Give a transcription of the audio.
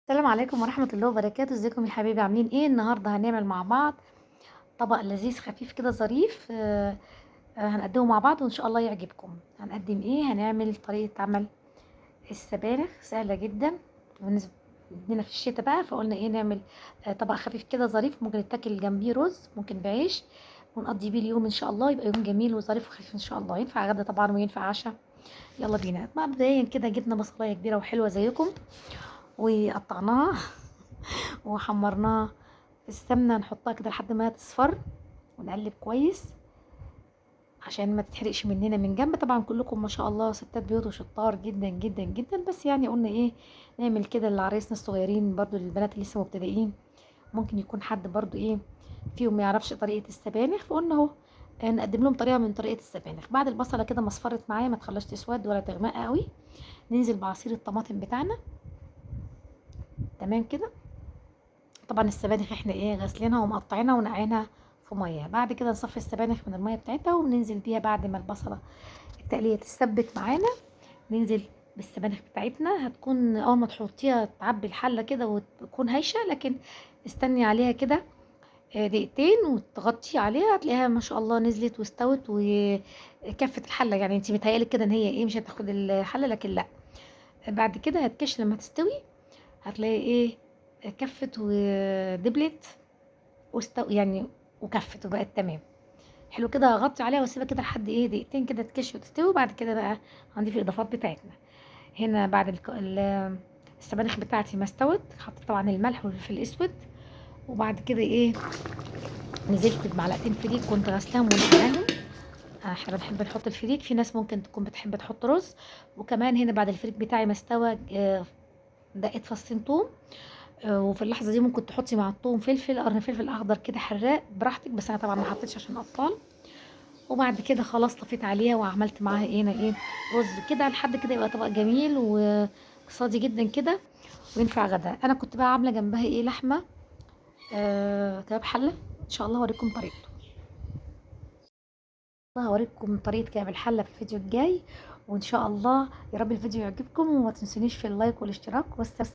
السلام عليكم ورحمة الله وبركاته. ازيكم يا حبايبي؟ عاملين ايه؟ النهاردة هنعمل مع بعض طبق لذيذ خفيف كده ظريف، هنقدمه مع بعض وان شاء الله يعجبكم. هنقدم ايه؟ هنعمل طريقة عمل السبانخ، سهلة جدا بالنسبة لنا في الشتاء بقى، فقلنا ايه نعمل طبق خفيف كده ظريف، ممكن يتاكل جنبيه رز، ممكن بعيش، ونقضي بيه اليوم ان شاء الله، يبقى يوم جميل وظريف وخفيف ان شاء الله، ينفع غدا طبعا وينفع عشاء. يلا بينا. مبدئيا كده جبنا بصلايه كبيرة وحلوه زيكم وقطعناها وحمرناها في السمنة، نحطها كده لحد ما تصفر ونقلب كويس عشان ما تتحرقش مننا من جنب. طبعا كلكم ما شاء الله ستات بيوت وشطار جدا جدا جدا، بس قلنا ايه نعمل كده لعرايسنا الصغيرين، برضو للبنات اللي لسه مبتدئين، ممكن يكون حد برضو ايه فيهم ما يعرفش طريقه السبانخ، فقلنا اهو نقدم لهم طريقه من طريقه السبانخ. بعد البصله كده ما اصفرت معايا، ما تخليهاش تسود ولا تغمق قوي، ننزل بعصير الطماطم بتاعنا. تمام كده. طبعا السبانخ احنا ايه غسلينها ومقطعينها ونقعينها في مية. بعد كده نصفي السبانخ من المية بتاعتها وننزل بيها بعد ما البصله التقليه تتسبك معانا، ننزل بالسبانخ بتاعتنا. هتكون اول ما تحطيها تعبي الحلة كده وتكون هايشه، لكن استني عليها كده دقيقتين وتغطي عليها، هتلاقيها ما شاء الله نزلت واستوت وكفت الحلة. انت متهيألك كده ان هي ايه مش هتاخد الحلة، لكن لا، بعد كده هتكش لما تستوي هتلاقي ايه كفت ودبلت واستو وكفت وبقت تمام. حلو كده. هغطي عليها واسيبها كده لحد ايه دقيقتين كده تكش وتستوي، وبعد كده بقى هنضيف الاضافات بتاعتنا. هنا بعد السبانخ بتاعتي ما استوت، حطيت طبعا الملح والفلفل الاسود، وبعد كده ايه نزلت بمعلقتين فريك كنت غسلاهم ونقعاهم. احنا بنحب نحط الفريك، في ناس ممكن تكون بتحب تحط رز. وكمان هنا بعد الفريك بتاعي ما استوى، دقيت فصين توم، وفي اللحظة دي ممكن تحطي مع التوم فلفل، قرن فلفل اخضر كده حراق براحتك، بس انا طبعا ما حطيتش عشان اطفال. وبعد كده خلاص طفيت عليها وعملت معاها ايه هنا ايه رز كده لحد كده، يبقى طبق جميل واقتصادي جدا كده وينفع غدا. انا كنت بقى عامله جنبها ايه لحمه، كباب حله، ان شاء الله هوريكم طريقته، هوريكم طريقه كباب الحلة في الفيديو الجاي. وان شاء الله يا رب الفيديو يعجبكم، وما تنسونيش في اللايك والاشتراك. والسلام.